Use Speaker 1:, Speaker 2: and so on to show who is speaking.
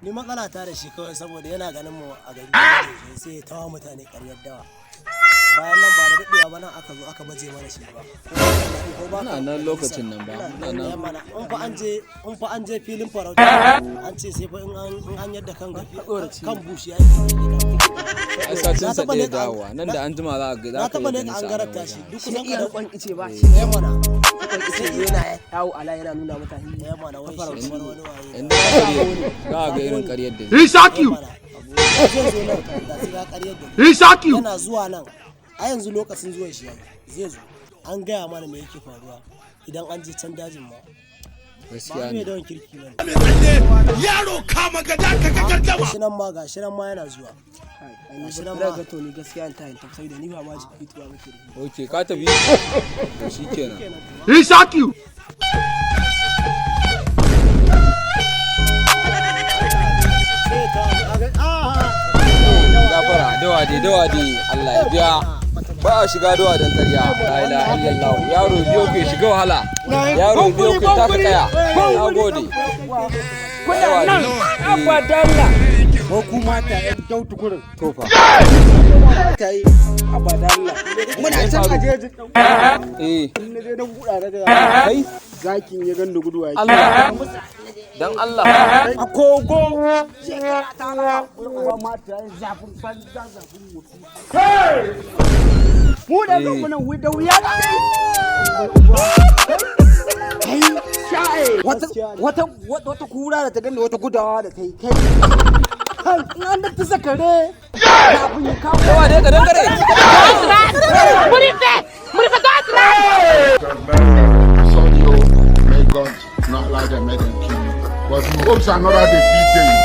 Speaker 1: Ni matsala ta da shi kawai saboda yana ganin mu a gari, sai ya tawa mutane ƙaryar dawa. Bayan nan ba da daɗewa ba nan aka zo aka baje mana shi ba. Ko ba
Speaker 2: Muna nan lokacin nan ba, muna nan.
Speaker 1: Mana in fa an je filin farauta, an ce sai fa in an yadda kan gafi kan bushi ya
Speaker 2: Ai satin sa ɗaya dawowa nan da an jima za a ga
Speaker 1: Na
Speaker 2: za ka
Speaker 1: taɓa
Speaker 2: iya
Speaker 1: leƙa
Speaker 2: ganin
Speaker 1: an
Speaker 2: sa a nan
Speaker 1: garabta shi
Speaker 2: wajen.
Speaker 1: duk
Speaker 3: Shi
Speaker 1: kusan
Speaker 3: iya
Speaker 1: kadan
Speaker 3: rikon ice ba shi.
Speaker 1: Eh mana.
Speaker 3: Rikon ice yana yawo ala yana nuna mutane.
Speaker 1: Eh mana, wai shi kamar wani waye.
Speaker 2: Yanzu za a ga irin ƙaryar da zai.
Speaker 4: He shock you.
Speaker 1: Mana zai zo nan da sai ga ƙaryar da
Speaker 4: He shock you.
Speaker 1: yana zuwa nan. A yanzu lokacin zuwan shi yayi, zai zo an gaya mana me yake faruwa idan an je can dajin ma ba.
Speaker 2: Gaskiya
Speaker 1: Mai
Speaker 2: ne.
Speaker 1: dawon kirki ne.
Speaker 4: Yaro, kama gada ka ga gardama.
Speaker 1: Gashi nan ma, gashi nan ma yana zuwa.
Speaker 3: Ai ni
Speaker 1: Gashi nan
Speaker 3: ba
Speaker 1: ma.
Speaker 3: ga to ni gaskiya in ta yin tafsai da ni ba ma jiki tuwa muke da ni.
Speaker 2: Ok, ka tafi, to shikenan.
Speaker 4: He shock you.
Speaker 1: Sai ta a
Speaker 2: Gafara dawa dai, dawa dai, Allah ya biya. Ba a shiga dawa don karya. La ilaha illallah. Yaro biyo ke shiga wahala, yaro biyo ke taka kaya. Na gode.
Speaker 5: Kuna nan abadalla ko ku mata yan dautu kurin.
Speaker 2: To fa.
Speaker 5: Ta yi abadalla muna can a jeji.
Speaker 2: Eh.
Speaker 5: In na je na buɗa daga
Speaker 2: Kai.
Speaker 5: zakin ya ganda guduwa yake.
Speaker 2: Allah dan Allah.
Speaker 5: A kogo shekara ta na uwa mata yan zafin banza, zafin mutu. Mu da kanmu nan da wuya kai sha'e wata wata kura da ta gani, wata gudawa da ta yi kai kai in an da ta sakare kafin ya kawo.
Speaker 2: Dawa dai ka dangare.
Speaker 6: Sorry, oh, may God not allow them, make them kill you. But you hope say another day fit dey.